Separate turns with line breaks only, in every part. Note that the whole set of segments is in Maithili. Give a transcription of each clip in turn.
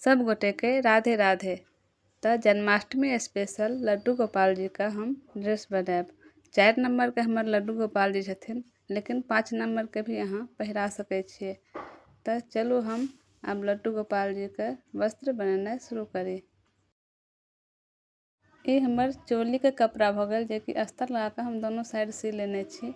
सब गोटेके राधे राधे। तऽ जन्माष्टमी स्पेशल लड्डू गोपाल जीके हम ड्रेस बनायब। 4 नम्बरके हमर लड्डू गोपाल जी छथिन, लेकिन 5 नम्बरके भी अहाँ पहिरा सकै छियै। तऽ चलू हम आब लड्डू गोपाल जीके वस्त्र बनेनाइ शुरू करी। ई हमर चोलीके कपड़ा भऽ गेल, जेकि अस्तर लगाकऽ हम दोनो साइड सी लेने छी।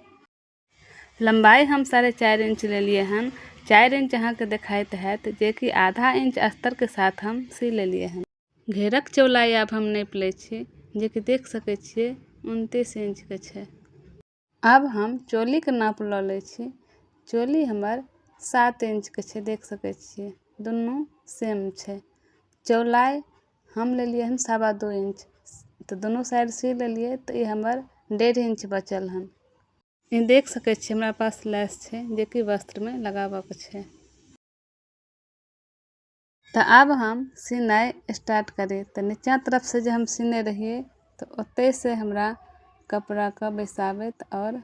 लम्बाई हम 4.5 इंच लेलियै हन। 4 इंच अहाँके देखाइत हैत, जेकि आधा इंच अस्तरके साथ हम सी लेलियै हन। घेरक चौलाई आब हम नापि लै छी, जेकि देख सकै छियै 29 इंचके छै। आब हम चोलीके नाप लऽ लै छी। चोली हमर 7 इंचके छै, देख सकै छियै दुनू सेम छै। चौलाई हम लेलियै हन 2.25 इंच, तऽ दुनू साइड सी लेलियै तऽ ई हमर 1.5 इंच बचल हन। ई देख सकै छियै हमरा पास लेस छै, जेकि वस्त्रमे लगाबऽके छै। तऽ आब हम सिनाइ स्टार्ट करी। तऽ नीचाँ तरफसँ जे हम सीने रहियै तऽ ओतहिसँ हमरा कपड़ाके बैसाबैत आओर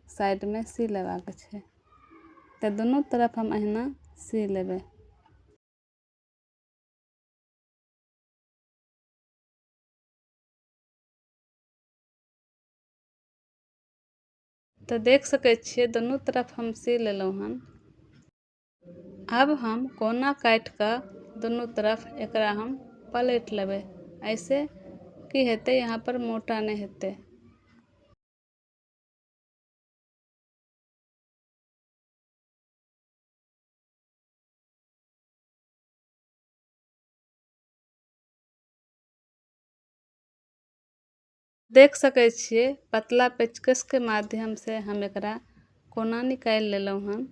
साइडमे सी लेबाक छै। तऽ दुनू तरफ हम अहिना सी लेबै। तऽ देख सकै छियै दुनू तरफ हम सी लेलहुँ हन। आब हम कोना काटि कऽ दुनू तरफ एकरा हम पलटि लेबै। ऐसे की हेतै, यहाँ पर मोटा नहि हेतै। देख सकै छियै पतला पेचकसके माध्यमसँ हम एकरा कोना निकालि लेलहुँ हन।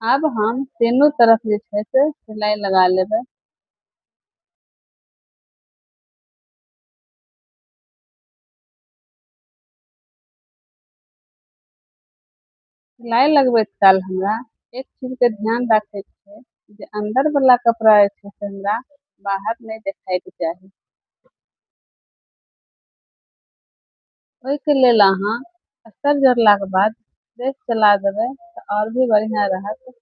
आब हम तीनू तरफ जे छै से सिलाइ लगा लेबै। सिलाइ लगबैत काल हमरा एक चीजके ध्यान राखैके छै जे अन्दरवला कपड़ा जे छै से हमरा बाहर नहि देखाइके चाही। ओहिके लेल अहाँ अस्तर जोड़लाके बाद प्रेस चला देबै तऽ आओर भी बढ़िआँ रहत।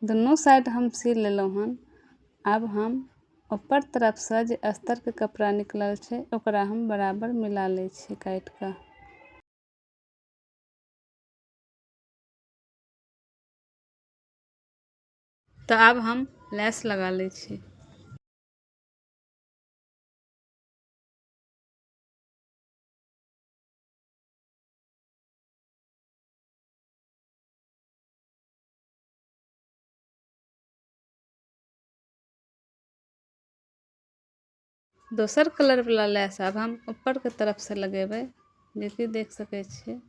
दुनू साइड हम सी लेलहुँ हन। आब हम ऊपर तरफसँ जे अस्तरके कपड़ा निकलल छै ओकरा हम बराबर मिला लै छी काटि कऽ। तऽ आब हम लैस लगा लै छी। दोसर कलर वाला लैस आब हम ऊपरके तरफसँ लगेबै, जेकि देख सकै छियै।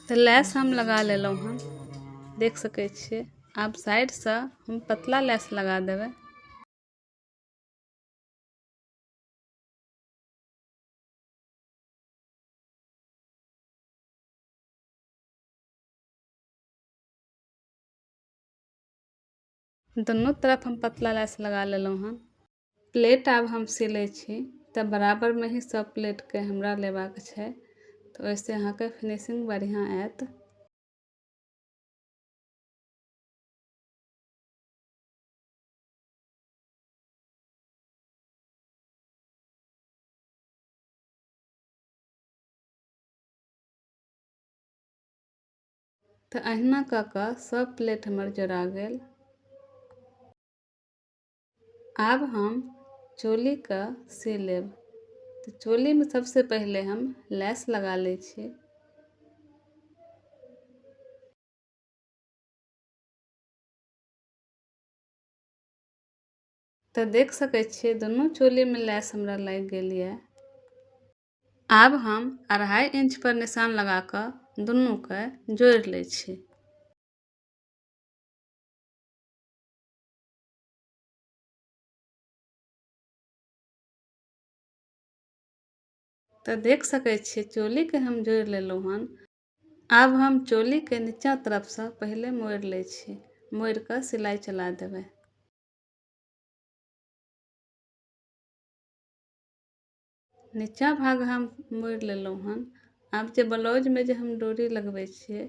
तऽ लैस हम लगा लेलहुँ हन, देख सकै छियै। आब साइडसँ हम पतला लैस लगा देबै। दुनू तरफ हम पतला लैस लगा लेलहुँ हन। प्लेट आब हम सिलै छी तऽ बराबरमे ही सब प्लेटके हमरा लेबाक छै, तऽ ओहिसँ अहाँके फिनिशिंग बढ़िआँ आयत। तऽ अहिना कऽ कऽ सब प्लेट हमर जोड़ा गेल। आब हम चोलीके सी लेब। तऽ चोलीमे सबसँ पहिले हम लैस लगा लै छी। तऽ देख सकै छियै दुनू चोलीमे लैस हमरा लागि गेल यऽ। आब हम 2.5 इंच पर निशान लगा कऽ दुनूके जोड़ि लै छी। तऽ देख सकै छियै चोलीके हम जोड़ि लेलहुँ हन। आब हम चोलीके नीचाँ तरफसँ पहिले मोड़ि लै छी, मोड़ि कऽ सिलाइ चला देबै। नीचाँ भाग हम मोड़ि लेलहुँ हन। आब जे ब्लाउजमे जे हम डोरी लगबै छियै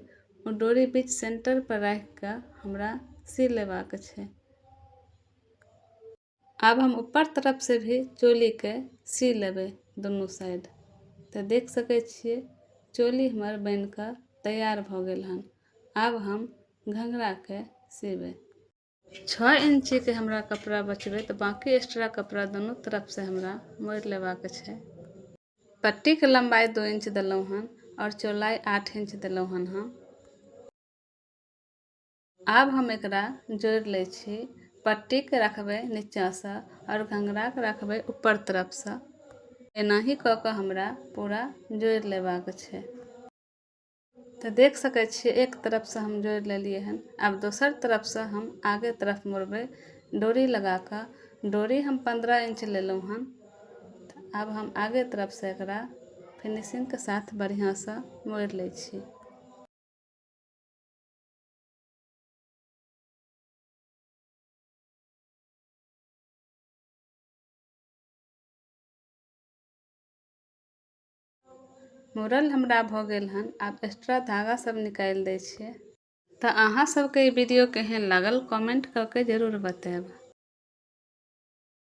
ओ डोरी बीच सेंटर पर राखि कऽ हमरा सी लेबाक छै। आब हम ऊपर तरफ से भी चोलीके सी लेबै दुनू साइड। तऽ देख सकै छियै चोली हमर बनिकऽ तैयार भऽ गेल हन। आब हम घघराके सीबै। 6 इंचीके हमरा कपड़ा बचबै तऽ बाँकी एक्स्ट्रा कपड़ा दुनू तरफसँ हमरा मोड़ि लेबाक छै। पट्टीके लम्बाइ 2 इंच देलहुँ हन आओर चौड़ाइ 8 इंच देलहुँ हन हम। आब हम एकरा जोड़ि लै छी। पट्टीके रखबै नीचाँसँ आओर घघराके रखबै ऊपर तरफसँ। एनाही कऽ कऽ हमरा पूरा जोड़ि लेबाक छै। तऽ देख सकै छियै एक तरफसँ हम जोड़ि लेलियै हन। आब दोसर तरफसँ हम आगे तरफ मोड़बै डोरी लगा कऽ। डोरी हम 15 इंच लेलहुँ हन। तऽ आब हम आगे तरफसँ एकरा फिनिशिंगके साथ बढ़िआँसँ मोड़ि लै छी। मुड़ल हमरा भऽ गेल हन। आब एक्स्ट्रा धागा सब निकालि दै छियै। तऽ अहाँ सबके ई वीडियो केहन लागल कमेंट कऽ के जरूर बतायब।